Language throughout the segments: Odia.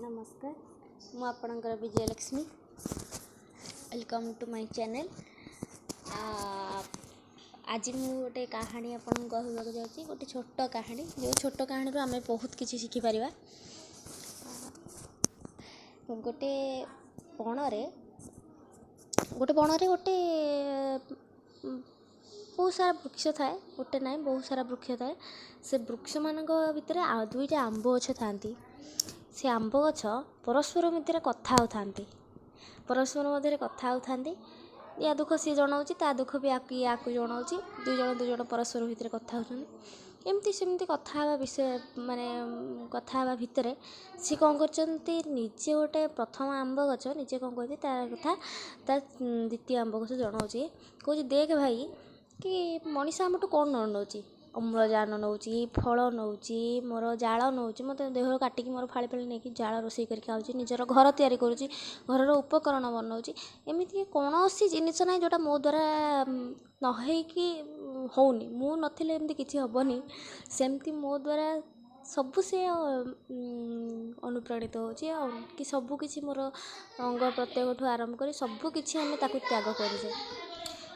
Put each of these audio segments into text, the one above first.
ନମସ୍କାର, ମୁଁ ଆପଣଙ୍କର Vijayalakshmi. Welcome to my channel. ଆଜି ମୁଁ ଗୋଟେ କାହାଣୀ ଆପଣଙ୍କୁ କହିବାକୁ ଯାଉଛି, ଗୋଟେ ଛୋଟ କାହାଣୀ, ଯେଉଁ ଛୋଟ କାହାଣୀରୁ ଆମେ ବହୁତ କିଛି ଶିଖିପାରିବା। ଗୋଟେ ବଣରେ ଗୋଟେ ବହୁତ ସାରା ବୃକ୍ଷ ଥାଏ, ଗୋଟେ ନାହିଁ ବହୁତ ସାରା ବୃକ୍ଷ ଥାଏ। ସେ ବୃକ୍ଷମାନଙ୍କ ଭିତରେ ଆଉ ଦୁଇଟା ଆମ୍ବ ଗଛ ଥାଆନ୍ତି। ସେ ଆମ୍ବ ଗଛ ପରସ୍ପର ମଧ୍ୟରେ କଥା ହେଉଥାନ୍ତି, ୟା ଦୁଃଖ ସିଏ ଜଣାଉଛି, ତା ଦୁଃଖ ବି ଇଏ ୟାକୁ ଜଣାଉଛି। ଦୁଇ ଜଣ ଦୁଇ ଜଣ ପରସ୍ପର ଭିତରେ କଥା ହେଉଛନ୍ତି। ଏମିତି ସେମିତି କଥା ହେବା ବିଷୟ, ମାନେ କଥା ହେବା ଭିତରେ ସିଏ କ'ଣ କରିଛନ୍ତି, ନିଜେ ଗୋଟେ ପ୍ରଥମ ଆମ୍ବ ଗଛ ନିଜେ କ'ଣ କରିଛି, ତା କଥା ତା ଦ୍ୱିତୀୟ ଆମ୍ବ ଗଛ ଜଣାଉଛି। କହୁଛି, ଦେଖ ଭାଇ, କି ମଣିଷ ଆମଠୁ କ'ଣ ନ ନେଉଛି? ଅମ୍ଳଜାନ ନେଉଛି, ଫଳ ନେଉଛି, ମୋର ଜାଳ ନେଉଛି, ମୋତେ ଦେହରୁ କାଟିକି ମୋର ଫାଳି ଫାଳି ନେଇକି ଜାଳ ରୋଷେଇ କରି ଖାଉଛି, ନିଜର ଘର ତିଆରି କରୁଛି, ଘରର ଉପକରଣ ବନାଉଛି। ଏମିତିକି କୌଣସି ଜିନିଷ ନାହିଁ ଯେଉଁଟା ମୋ ଦ୍ୱାରା ନ ହେଇକି ହେଉନି, ମୁଁ ନଥିଲେ ଏମିତି କିଛି ହେବନି। ସେମିତି ମୋ ଦ୍ୱାରା ସବୁ ସେ ଅନୁପ୍ରାଣିତ ହେଉଛି, ଆଉ କି ସବୁ କିଛି ମୋର ଅଙ୍ଗ ପ୍ରତ୍ୟଙ୍ଗଠୁ ଆରମ୍ଭ କରି ସବୁ କିଛି ଆମେ ତାକୁ ତ୍ୟାଗ କରୁଛେ।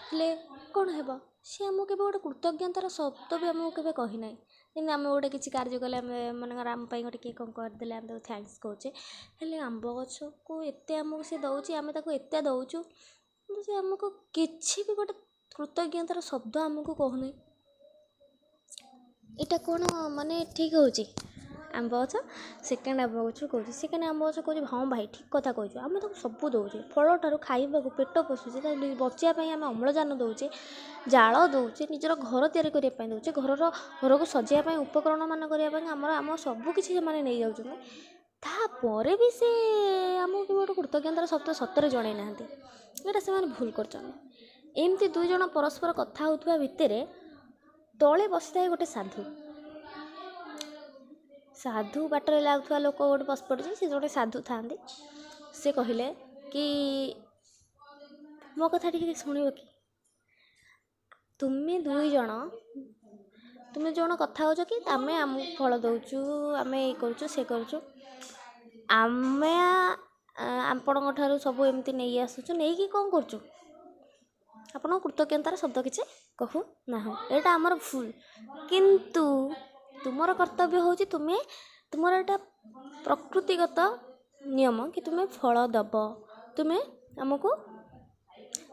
ହେଲେ କ'ଣ ହେବ, ସିଏ ଆମକୁ କେବେ ଗୋଟେ କୃତଜ୍ଞତାର ଶବ୍ଦ ବି ଆମକୁ କେବେ କହିନାହିଁ। ଯେମିତି ଆମେ ଗୋଟେ କିଛି କାର୍ଯ୍ୟ କଲେ, ଆମେ ମନେକର ଆମ ପାଇଁ ଗୋଟେ କିଏ କ'ଣ କରିଦେଲେ, ଆମେ ତାକୁ thanks କହୁଛେ। ହେଲେ ଆମ୍ବ ଗଛକୁ ଏତେ ଆମକୁ ସେ ଦେଉଛି, ଆମେ ତାକୁ ଏତେ ଦେଉଛୁ, କିନ୍ତୁ ସେ ଆମକୁ କିଛି ବି ଗୋଟେ କୃତଜ୍ଞତାର ଶବ୍ଦ ଆମକୁ କହୁନାହିଁ। ଏଇଟା କ'ଣ ମାନେ ଠିକ୍ ହେଉଛି? ଆମ୍ବ ଗଛ ସେକେଣ୍ଡ ଆମ୍ବ ଗଛ କହୁଛି, ସେକେଣ୍ଡ ଆମ୍ବ ଗଛ କହୁଛି, ହଁ ଭାଇ, ଠିକ୍ କଥା କହୁଛୁ। ଆମେ ତାକୁ ସବୁ ଦେଉଛେ, ଫଳଠାରୁ ଖାଇବାକୁ ପେଟ ପୋଷୁଛେ, ତାକୁ ବଞ୍ଚିବା ପାଇଁ ଆମେ ଅମ୍ଳଜାନ ଦେଉଛେ, ଜାଳ ଦେଉଛେ, ନିଜର ଘର ତିଆରି କରିବା ପାଇଁ ଦେଉଛେ, ଘରକୁ ସଜେଇବା ପାଇଁ ଉପକରଣ ମାନ କରିବା ପାଇଁ ଆମର ଆମ ସବୁ କିଛି ସେମାନେ ନେଇଯାଉଛନ୍ତି। ତାପରେ ବି ସେ ଆମକୁ କେବେ ଗୋଟେ କୃତଜ୍ଞତାର ଶବ୍ଦ ସତରେ ଜଣାଇ ନାହାନ୍ତି। ଏଇଟା ସେମାନେ ଭୁଲ କରୁଛନ୍ତି। ଏମିତି ଦୁଇ ଜଣ ପରସ୍ପର କଥା ହେଉଥିବା ଭିତରେ ତଳେ ବସିଥାଏ ଗୋଟେ ସାଧୁ। ସାଧୁ ବାଟରେ ଯାଉଥିବା ଲୋକ ଗୋଟେ ବସି ପଡ଼ିଛି, ସେ ଜଣେ ସାଧୁ ଥାଆନ୍ତି। ସେ କହିଲେ କି, ମୋ କଥା ଟିକେ ଶୁଣିବ କି? ତୁମେ ଦୁଇ ଜଣ, ତୁମେ ଜଣ କଥା ହେଉଛ କି ଆମେ ଆମକୁ ଫଳ ଦେଉଛୁ, ଆମେ ଏଇ କରୁଛୁ ସେ କରୁଛୁ, ଆମେ ଆପଣଙ୍କ ଠାରୁ ସବୁ ଏମିତି ନେଇ ଆସୁଛୁ, ନେଇକି କ'ଣ କରୁଛୁ? ଆପଣଙ୍କ କୃତଜ୍ଞତାର ଶବ୍ଦ କିଛି କହୁନାହୁଁ, ଏଇଟା ଆମର ଭୁଲ। କିନ୍ତୁ ତୁମର କର୍ତ୍ତବ୍ୟ ହେଉଛି, ତୁମେ ତୁମର ଏଇଟା ପ୍ରକୃତିଗତ ନିୟମ କି ତୁମେ ଫଳ ଦେବ, ତୁମେ ଆମକୁ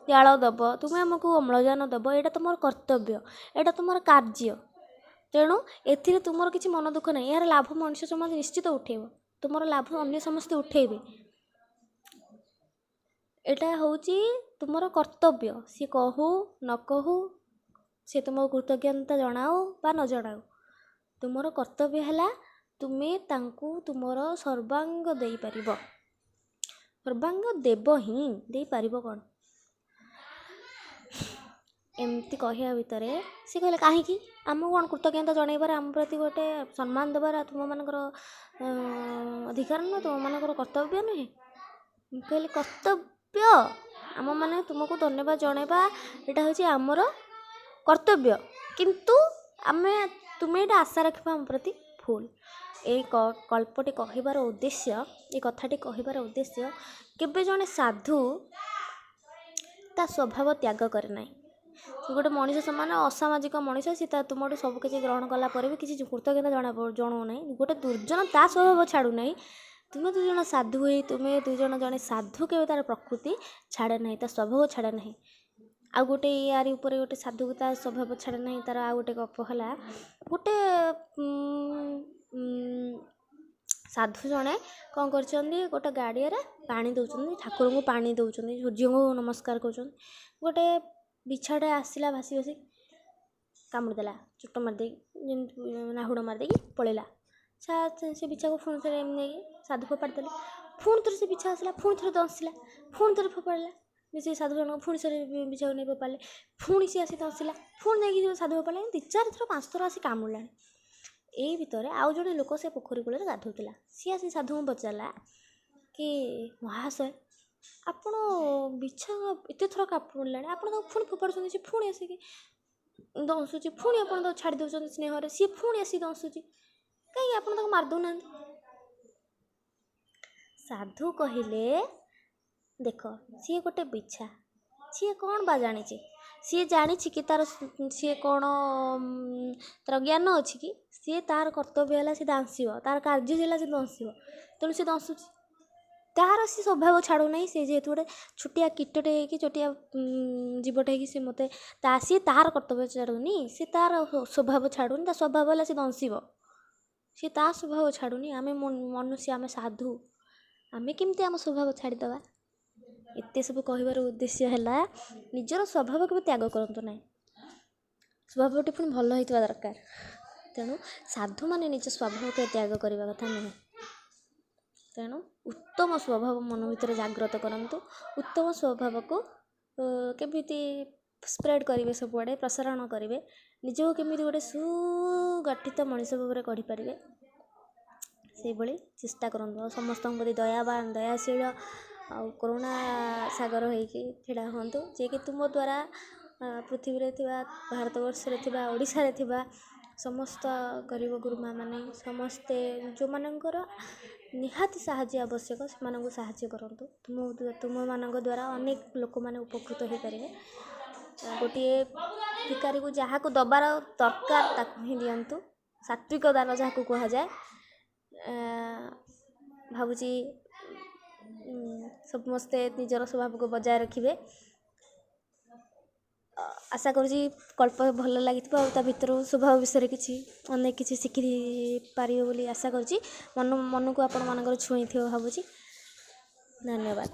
ଜାଳ ଦେବ, ତୁମେ ଆମକୁ ଅମ୍ଳଜାନ ଦେବ। ଏଇଟା ତୁମର କର୍ତ୍ତବ୍ୟ, ଏଇଟା ତୁମର କାର୍ଯ୍ୟ। ତେଣୁ ଏଥିରେ ତୁମର କିଛି ମନ ଦୁଃଖ ନାହିଁ। ଏହାର ଲାଭ ମଣିଷ ସମାଜ ନିଶ୍ଚିତ ଉଠେଇବ, ତୁମର ଲାଭ ଅନ୍ୟ ସମସ୍ତେ ଉଠେଇବେ। ଏଇଟା ହେଉଛି ତୁମର କର୍ତ୍ତବ୍ୟ। ସିଏ କହୁ ନ କହୁ, ସେ ତୁମକୁ କୃତଜ୍ଞତା ଜଣାଉ ବା ନ ଜଣାଉ, ତୁମର କର୍ତ୍ତବ୍ୟ ହେଲା ତୁମେ ତାଙ୍କୁ ତୁମର ସର୍ବାଙ୍ଗ ଦେଇପାରିବ। ସର୍ବାଙ୍ଗ ଦେବ ହିଁ, ଦେଇପାରିବ କ'ଣ? ଏମିତି କହିବା ଭିତରେ ସେ କହିଲେ, କାହିଁକି ଆମକୁ କ'ଣ କୃତଜ୍ଞତା ଜଣାଇବାର, ଆମ ପ୍ରତି ଗୋଟେ ସମ୍ମାନ ଦେବାର ତୁମମାନଙ୍କର ଅଧିକାର ନୁହେଁ, ତୁମମାନଙ୍କର କର୍ତ୍ତବ୍ୟ ନୁହେଁ? ମୁଁ କହିଲି, କର୍ତ୍ତବ୍ୟ ଆମମାନେ ତୁମକୁ ଧନ୍ୟବାଦ ଜଣାଇବା ଏଇଟା ହେଉଛି ଆମର କର୍ତ୍ତବ୍ୟ, କିନ୍ତୁ ଆମେ ତୁମେ ଏଇଟା ଆଶା ରଖିବା ଆମ ପ୍ରତି ଭୁଲ। ଏଇ ଗଳ୍ପଟି କହିବାର ଉଦ୍ଦେଶ୍ୟ, ଏ କଥାଟି କହିବାର ଉଦ୍ଦେଶ୍ୟ, କେବେ ଜଣେ ସାଧୁ ତା ସ୍ୱଭାବ ତ୍ୟାଗ କରେ ନାହିଁ। ଗୋଟେ ମଣିଷ ସମାନ ଅସାମାଜିକ ମଣିଷ, ସେ ତା ତୁମଠୁ ସବୁ କିଛି ଗ୍ରହଣ କଲା ପରେ ବି କିଛି କୃତଜ୍ଞତା ଜଣାଉ ନାହିଁ। ଗୋଟେ ଦୁର୍ଜନ ତା ସ୍ୱଭାବ ଛାଡ଼ୁନାହିଁ। ତୁମେ ଦୁଇ ଜଣ ସାଧୁ ହେଇ, ତୁମେ ଦୁଇ ଜଣ, ଜଣେ ସାଧୁ କେବେ ତା'ର ପ୍ରକୃତି ଛାଡ଼େ ନାହିଁ, ତା ସ୍ୱଭାବ ଛାଡ଼େ ନାହିଁ। ଆଉ ଗୋଟେ ୟାରି ଉପରେ ଗୋଟେ ସାଧୁ ତା ସ୍ୱଭାବ ଛାଡ଼େ ନାହିଁ, ତା'ର ଆଉ ଗୋଟେ ଗପ ହେଲା, ଗୋଟେ ସାଧୁ ଜଣେ କ'ଣ କରିଛନ୍ତି, ଗୋଟେ ଗାଡ଼ିଆରେ ପାଣି ଦେଉଛନ୍ତି, ଠାକୁରଙ୍କୁ ପାଣି ଦେଉଛନ୍ତି, ସୂର୍ଯ୍ୟଙ୍କୁ ନମସ୍କାର କରୁଛନ୍ତି। ଗୋଟେ ବିଛାଟେ ଆସିଲା, ଭାସି ଭାସି କାମୁଡ଼ି ଦେଲା, ଚୋଟ ମାରିଦେଇକି ଯେମିତି ନାହୁଡ଼ ମାରିଦେଇକି ପଳେଇଲା। ସେ ବିଛାକୁ ପୁଣି ଥରେ ଏମିତି ନେଇକି ସାଧୁ ଫୋପାଡ଼ି ଦେଲେ। ପୁଣି ଥରେ ସେ ବିଛା ଆସିଲା, ପୁଣି ଥରେ ଦଂଶିଲା, ପୁଣି ଥରେ ଫୋପାଡ଼ିଲା ସେ ସାଧୁ ଜଣକ। ପୁଣି ଥରେ ବିଛାକୁ ନେଇ ଫୋପାଡ଼ିଲେ, ପୁଣି ସିଏ ଆସି ଦଂଶିଲା, ପୁଣି ନେଇକି ସାଧୁ ଫୋପାଡ଼ିଲେ। ଦୁଇ ଚାରି ଥର ପାଞ୍ଚ ଥର ଆସି କାମୁଡ଼ିଲାଣି। ଏଇ ଭିତରେ ଆଉ ଜଣେ ଲୋକ ସେ ପୋଖରୀ କୂଳରେ ଗାଧୋଉଥିଲା। ସିଏ ଆସି ସାଧୁଙ୍କୁ ପଚାରିଲା କି, ମହାଶୟ, ଆପଣ ବିଛା ଏତେ ଥର କାମୁଡ଼ିଲାଣି, ଆପଣ ତାକୁ ପୁଣି ଫୋପାଡ଼ୁଛନ୍ତି, ସେ ପୁଣି ଆସିକି ଦଂଶୁଛି, ପୁଣି ଆପଣ ତାକୁ ଛାଡ଼ି ଦେଉଛନ୍ତି ସ୍ନେହରେ, ସିଏ ପୁଣି ଆସିକି ଦଂଶୁଛି, କାହିଁକି ଆପଣ ତାକୁ ମାରି ଦେଉନାହାନ୍ତି? ସାଧୁ କହିଲେ, ଦେଖ, ସିଏ ଗୋଟେ ବିଛା, ସିଏ କ'ଣ ବା ଜାଣିଛି? ସିଏ ଜାଣିଛି କି ତା'ର ସିଏ କ'ଣ ତା'ର ଜ୍ଞାନ ଅଛି କି? ସିଏ ତା'ର କର୍ତ୍ତବ୍ୟ ହେଲା ସେ ଦଂଶିବ, ତା'ର କାର୍ଯ୍ୟ ହେଲା ସେ ଦଂଶିବ, ତେଣୁ ସେ ଦଂଶୁଛି। ତା'ର ସେ ସ୍ୱଭାବ ଛାଡ଼ୁନାହିଁ। ସେ ଯେହେତୁ ଗୋଟେ ଛୋଟିଆ କୀଟଟେ ହେଇକି, ଛୋଟିଆ ଜୀବଟେ ହେଇକି, ସେ ମୋତେ ତା ସିଏ ତା'ର କର୍ତ୍ତବ୍ୟ ଛାଡ଼ୁନି, ସେ ତା'ର ସ୍ୱଭାବ ଛାଡ଼ୁନି। ତା ସ୍ୱଭାବ ହେଲା ସେ ଦଂଶିବ, ସେ ତା ସ୍ୱଭାବ ଛାଡ଼ୁନି। ଆମେ ମନୁଷ୍ୟ, ଆମେ ସାଧୁ, ଆମେ କେମିତି ଆମ ସ୍ୱଭାବ ଛାଡ଼ିଦେବା? ଏତେ ସବୁ କହିବାର ଉଦ୍ଦେଶ୍ୟ ହେଲା, ନିଜର ସ୍ୱଭାବ କେବେ ତ୍ୟାଗ କରନ୍ତୁ ନାହିଁ। ସ୍ୱଭାବଟି ପୁଣି ଭଲ ହେଇଥିବା ଦରକାର। ତେଣୁ ସାଧୁମାନେ ନିଜ ସ୍ୱଭାବ କେବେ ତ୍ୟାଗ କରିବା କଥା ନୁହେଁ। ତେଣୁ ଉତ୍ତମ ସ୍ୱଭାବ ମନ ଭିତରେ ଜାଗ୍ରତ କରନ୍ତୁ। ଉତ୍ତମ ସ୍ୱଭାବକୁ କେମିତି ସ୍ପ୍ରେଡ଼୍ କରିବେ, ସବୁଆଡ଼େ ପ୍ରସାରଣ କରିବେ, ନିଜକୁ କେମିତି ଗୋଟେ ସୁଗଠିତ ମଣିଷ ଭାବରେ ଗଢ଼ିପାରିବେ, ସେଇଭଳି ଚେଷ୍ଟା କରନ୍ତୁ। ଆଉ ସମସ୍ତଙ୍କ ପ୍ରତି ଦୟାବାନ, ଦୟାଶୀଳ ଆଉ କରୁଣା ସାଗର ହେଇକି ଛିଡ଼ା ହୁଅନ୍ତୁ, ଯିଏକି ତୁମ ଦ୍ୱାରା ପୃଥିବୀରେ ଥିବା, ଭାରତବର୍ଷରେ ଥିବା, ଓଡ଼ିଶାରେ ଥିବା ସମସ୍ତ ଗରିବ ଗୁରୁବାମାନେ, ସମସ୍ତେ ଯେଉଁମାନଙ୍କର ନିହାତି ସାହାଯ୍ୟ ଆବଶ୍ୟକ, ସେମାନଙ୍କୁ ସାହାଯ୍ୟ କରନ୍ତୁ। ତୁମମାନଙ୍କ ଦ୍ୱାରା ଅନେକ ଲୋକମାନେ ଉପକୃତ ହେଇପାରିବେ। ଗୋଟିଏ ଭିକାରୀକୁ ଯାହାକୁ ଦେବାର ଦରକାର ତାକୁ ହିଁ ଦିଅନ୍ତୁ, ସାତ୍ତ୍ୱିକ ଦାନ ଯାହାକୁ କୁହାଯାଏ। ଭାବୁଛି ସମସ୍ତେ ନିଜର ସ୍ୱଭାବକୁ ବଜାୟ ରଖିବେ। ଆଶା କରୁଛି ଗଳ୍ପ ଭଲ ଲାଗିଥିବ ଆଉ ତା ଭିତରୁ ସ୍ୱଭାବ ବିଷୟରେ କିଛି ଅନେକ କିଛି ଶିଖି ପାରିବେ ବୋଲି ଆଶା କରୁଛି। ମନକୁ ଆପଣମାନଙ୍କର ଛୁଇଁଥିବ ଭାବୁଛି। ଧନ୍ୟବାଦ।